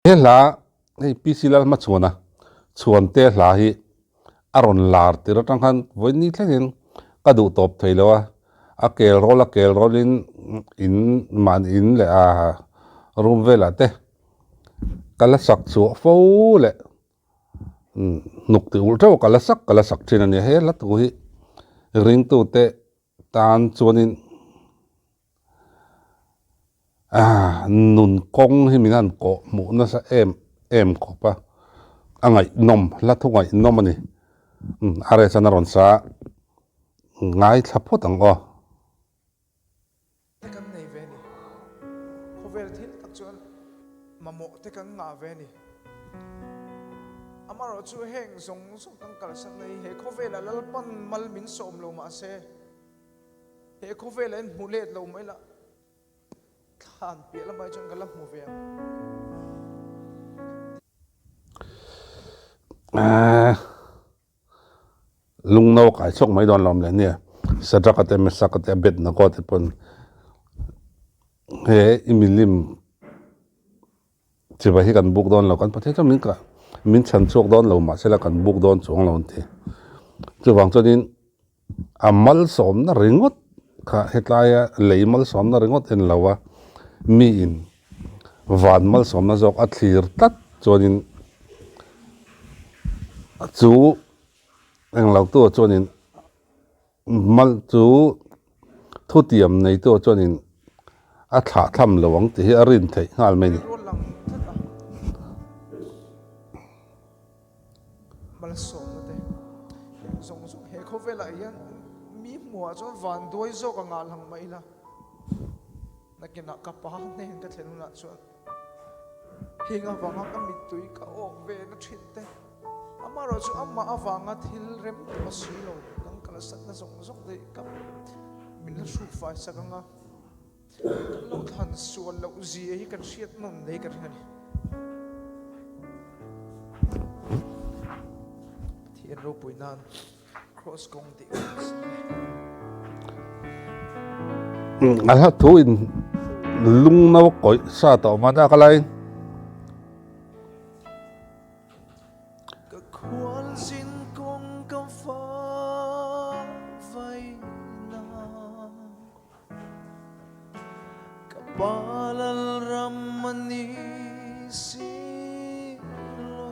He hla hei PC Lalhmachhuana Chhuante hla hi a rawn lar tir atang khan vawiin thlengin ka duh tawp thei lo a, a kel rawl a kel rawlin in mahni in leh a room velah te ka la sak chhuah fo leh hnuk tih ulh teuh ka la sak ka la sak thin a nia. He hla thu hi ringtute tan chuanin Nun kawng hi min han kawh hmuh nasa em em khawp a, a ngaihnawm, hla thu ngaihnawm a ni. A reh chuan a rawn sa ngaithla phawt ang aw. Te kan nei ve a ni. Khawvel thil tak chuan mamawh te kan ngah ve a ni. Amaherawhchu heng zawng zawng kan kalsan na hi he khawvelah Lalpan mal min sawm lo mahse, He khawvelah hian hmu let lo mai la, thlan piah lamah hi chuan ka la hmu ve ang. Lungno kai chhuak mai dawn lawm le nia, Sadraka te Mesaka te Abednego te pawn he i milim chibai hi kan buk dawn lo, kan Pathian chuan min kah min chhan chhuak dawn lo mahse la kan buk dawn chuang lo an ti. Chuvang chuanin A malsawmna ringawt kha hetlaia lei malsawmna ringawt en lo a, miin van malsawmna zawk a thlir tlat chuanin chu englo tu chuanin mal chu thutiam neitu chuanin a thlah tham lo ang tih hi a rin theih nghal mai a ni. Malsawmna te heng zawng zawng he khawvelah hian mi hmuhah chuan vanduai zawk a ngah lang mah ila, nakinah ka pa hnen ka thlen hunah chuan heng avanga ka mittui ka awk ve na thin te, amaherawh chu amah avanga thil rem tawh a si lo, kan kalsatna zawng zawng te ka min la hruk fai sak ang a. Kan lo thlan sual loh zia hi kan hriat nawn lei ka ring a ni. Pathian ropui nan Kross kawng tih kan sa e. A hla thu in lung no kawih sa tawh mah na ka lai. Ka khualzin kawng ka vai na. Ka pa lalram a ni si lo.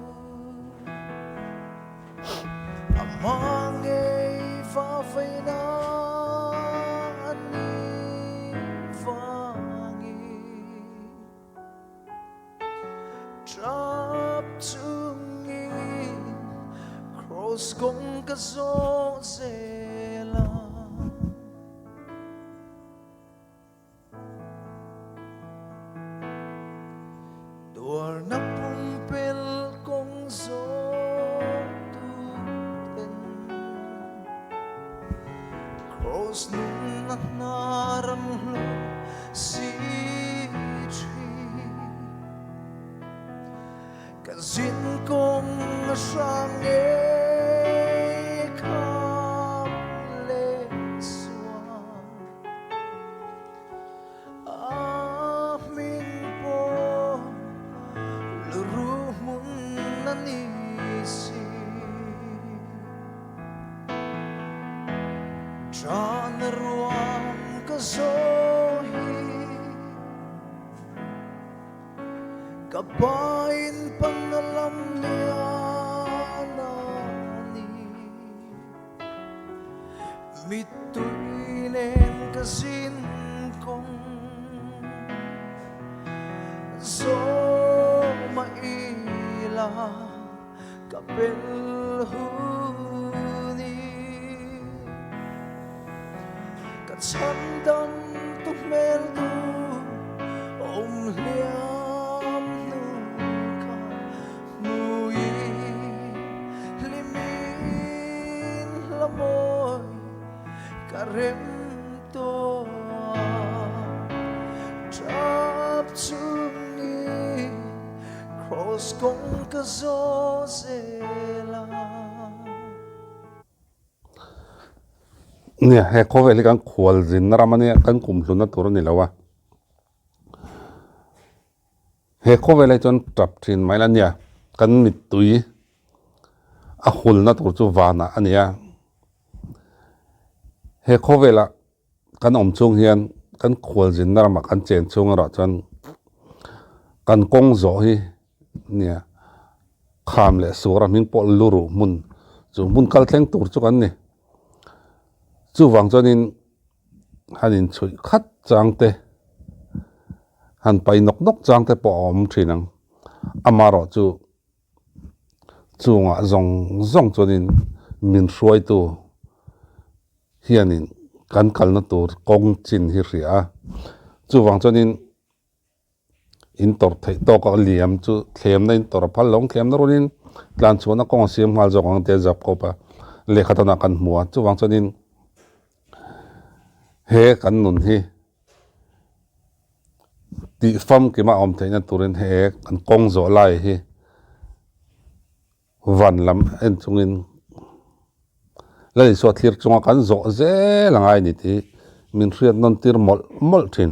Amah ngei va veina a ni vangin. Ṭap chungin Cross kawng ka zawh zel a. Tuarna pumpelh kawng zawh tuten Cross nunna hnar an hlawh si thin. Ka zin kawng a hrang ngei kham leh sual. A hming pawh luruh hmun a ni si. Ṭahna ruang ka zawh hi ka pain pan a lam lian a ni. Mittui nen ka zin kawng zawh mah ila ka pel hun i ka chhan dam tu hmel tu awm hliam hnu kha Hmui hlimin hla mawi ka rem tawh a, tap chungin Kraws kawng ka zaw zel a. Nia, he khawvel hi kan khualzinna ram a nia, kan kumhlunna tur a ni lo a. He khawvel ah hi chuan tap thin mai la nia, kan mittui a hulna tur chu vanah a ni a. He khawvelah kan awm chhung hian kan khualzinna ramah kan chen chhung erawh chuan kan kawng zawh hi nia kham leh suar a hming pawh lu ruh hmun chu hmun kal thleng tur chu kan ni. Chuvang chuanin han inchhuih khat chang te han pai nawk nawk chang te pawh a awm thin ang amaherawh chu. Chungah zawng zawng chuanin min hruaitu hianin kan kalna tur kawng chin hi hria a, chuvang chuanin in tawrh theih tawk a liam chu thlemna in tawrh a phal lo ang, thlemna rualin tlan chhuahna kawng a siam nghal zawk ang tia Jakob-a lehkha tawnah kan hmu a, chuvang chuanin he kan nun hi. Tih famkima awm theihna turin he kan kawng zawh lai hi van lam en chungin Lal Isua thlir chunga kan zawh zel a ngai a ni tih min hriat nawn tir mawlh mawlh thin.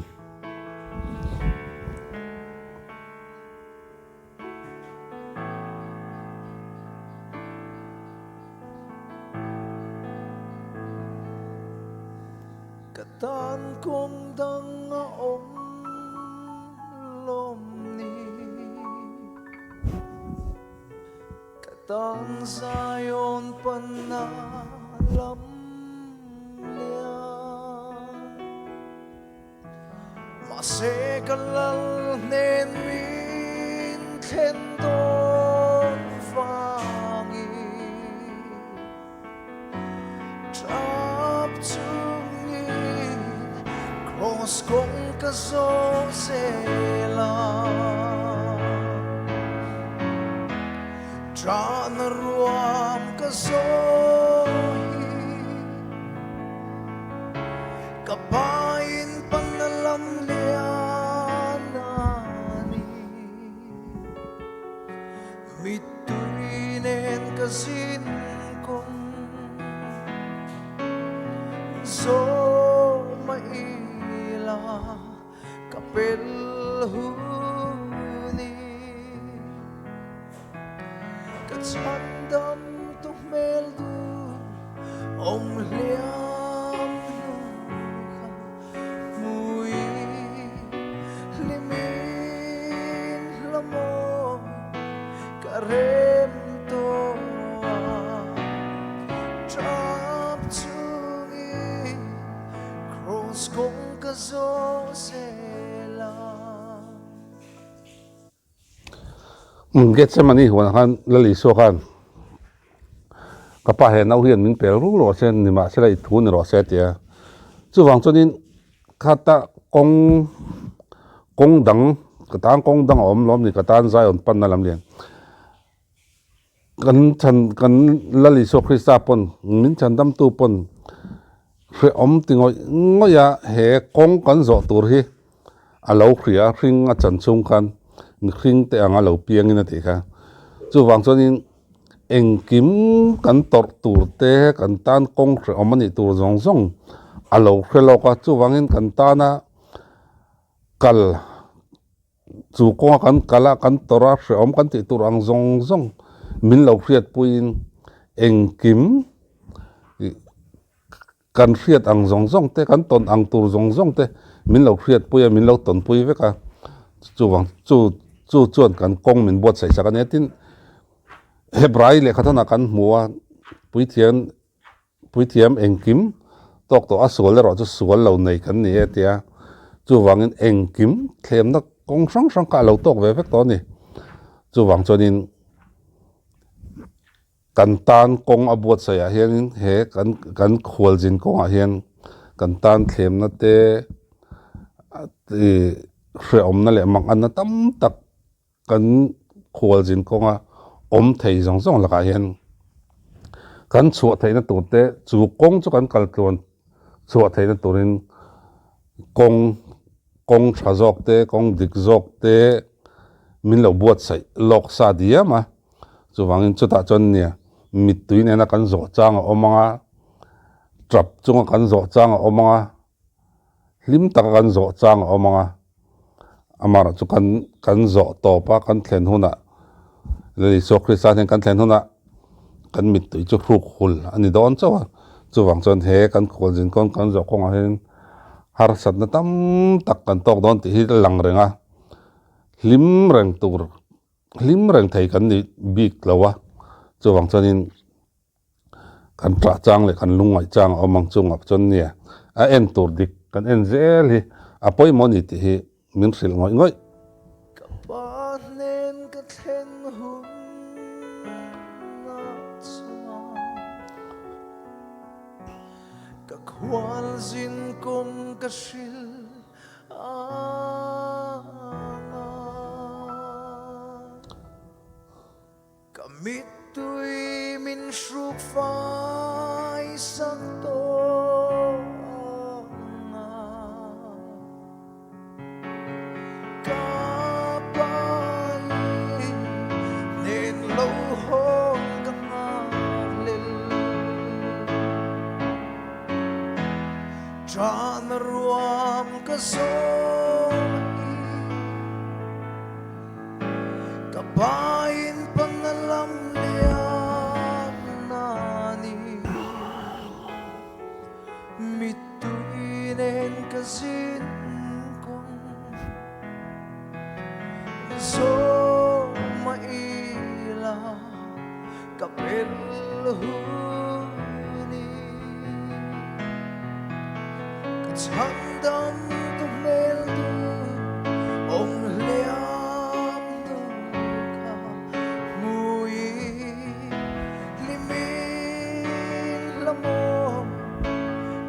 Ka tan kawng dang a awm lawm ni. Ka tan Zion panna lam lian. Mahse ka lal hnen min thlen dawn vangin. Tap chungin cross kawng ka zawh zel a, Ṭahna ruam ka zawh hi ka pain panna lam lian a ni. Mittui nen ka zin kawng zawm a ila ka pel hun i ka chhandam tu hmel dur awm hliam hnu kha hmui hlimin hla mawi ka rem tawh a, tap chungin cross kawng ka zawh zel a. Gethsemane huanah khan Lal Isua khan ka pa he nau hian min pel ruk rawh se nimahsela i thu ni rawh se a ti a. Chuvang chuanin khata kawng kawng dang ka tan kawng dang a awm lawm ni ka tan Zion panna lam lian kan chhan kan Lal Isua Krista pawn min chhandamtu pawn hrehawm ti ngawih ngawih a he kawng kan zawh tur hi a lo hria a hring a chan chhung khan mihring te anga lo piangin a tih kha. Chuvang chuanin engkim kan tawrh tur te kan tan kawng hrehawm a nih tur zawng zawng a lo hre lawk a, chuvangin kan tana kal chu kawnga kan kal a kan tawrh a hrehawm kan tih tur ang zawng zawng min lo hriatpuiin engkim ih Kan hriat ang zawng zawng te, kan tawn ang tur zawng zawng te min lo hriatpui a, min lo tawnpui vek a, chuvang chu chu chuan kan kawng min buatsaih sak a nia. Tin, Hebrai lehkha thawnah kan hmu a, puithiam puithiam engkim tawk tawh a sual erawh chu sual lo nei kan ni e tia, chuvangin engkim thlemna kawng hrang hrang kha a lo tawk ve vek tawh a ni. Chuvang chuanin. Kan tan kawng a buatsaih ah hianin he kan kan khualzin kawngah hian kan tan thlemna te ih hrehawmna leh manganna tam tak kan khualzin kawnga awm thei zawng zawng lakah hian kan chhuah theihna tur te chu kawng chu kan kal tluan chhuah theihna turin kawng kawng tha zawk te kawng dik zawk te min lo buatsaih lawk sa diam a. Chuvangin chutah chuan nia mittui nena kan zawh chang a awm ang a, tap chunga kan zawh chang a awm ang a, hlim taka kan zawh chang a awm ang a. Amaherawh chu kan kan zawh tawp a, kan thlen hunah Lal Isua Krista hian kan thlen hunah kan mittui chu hruk hul a ni dawn chauh a. Chuvang chuan he kan khualzin kawng kan zawh kawngah hian harsatna tam tak kan tawk dawn tih hi a lang reng a, hlim reng tur hlim reng thei kan ni bik lo a. Chuvang chuanin. Kan ṭah chang leh kan lungngaih chang a awm ang chungah chuan nia a en tur dik kan en zel hi a pawimawh a ni tih hi min hrilh ngawih ngawih. Ka pa hnen ka thlen hun ah chuan ka khualzin kawng ka hrilh ang a. Ka mittui min hruk fai sak tawh ang a, ka pai nen lo hawn ka nghak lel. Ṭahna ruam ka zawng hi. Ka pain pana lam liam nani mittui nen ka zin kawng zawm a ila ka pel huni ka chhandam tu hmel duh awm hliam duh kha hmui hlimin hla maw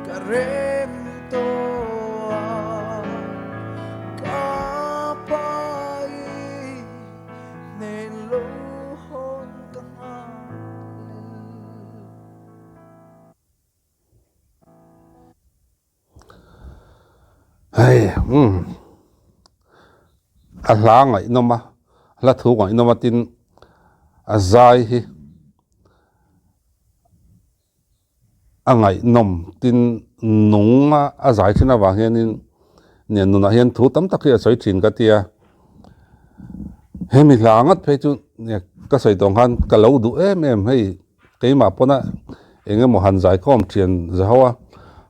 ka rem tawh a ka pai Hnen lo hawn ka nghak lel. Hei umm a hla ngaihnawm a, hla thu ngaihnawm a tin a zai hi a ngaihnawm tin nung a a zai thin avang hianin nia nunah hian thu tam tak hi a sawi thin ka tia hemi hla ngat phei chu nia ka sawi tawh ang khan ka lo duh em em hei keimah pawna eng emaw han zaikhawm thian za ho a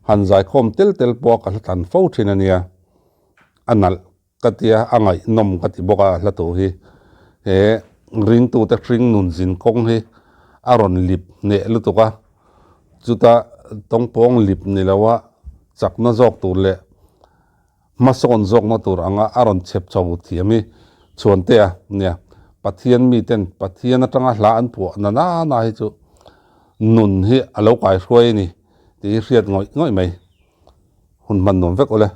han zaikhawm tel tel pawh a ka hla tlan fo thin a nia a nalh Ka tia a ngaihnawm ka ti bawk a hla tur hi he ringtute hring nun zin kawng hi a rawn lip hneh lutuk a, chuta tawngpawng lip ni lo a chakna zawk tur leh hmasawn zawkna tur anga a rawn chhep chho thiam hi Chhuantea nia Pathian miten Pathian atanga hla an phuah na nana hi chu nun hi a lo kaihruai a ni tih hi hriat ngawih ngawih mai hun hman nuam vek awle.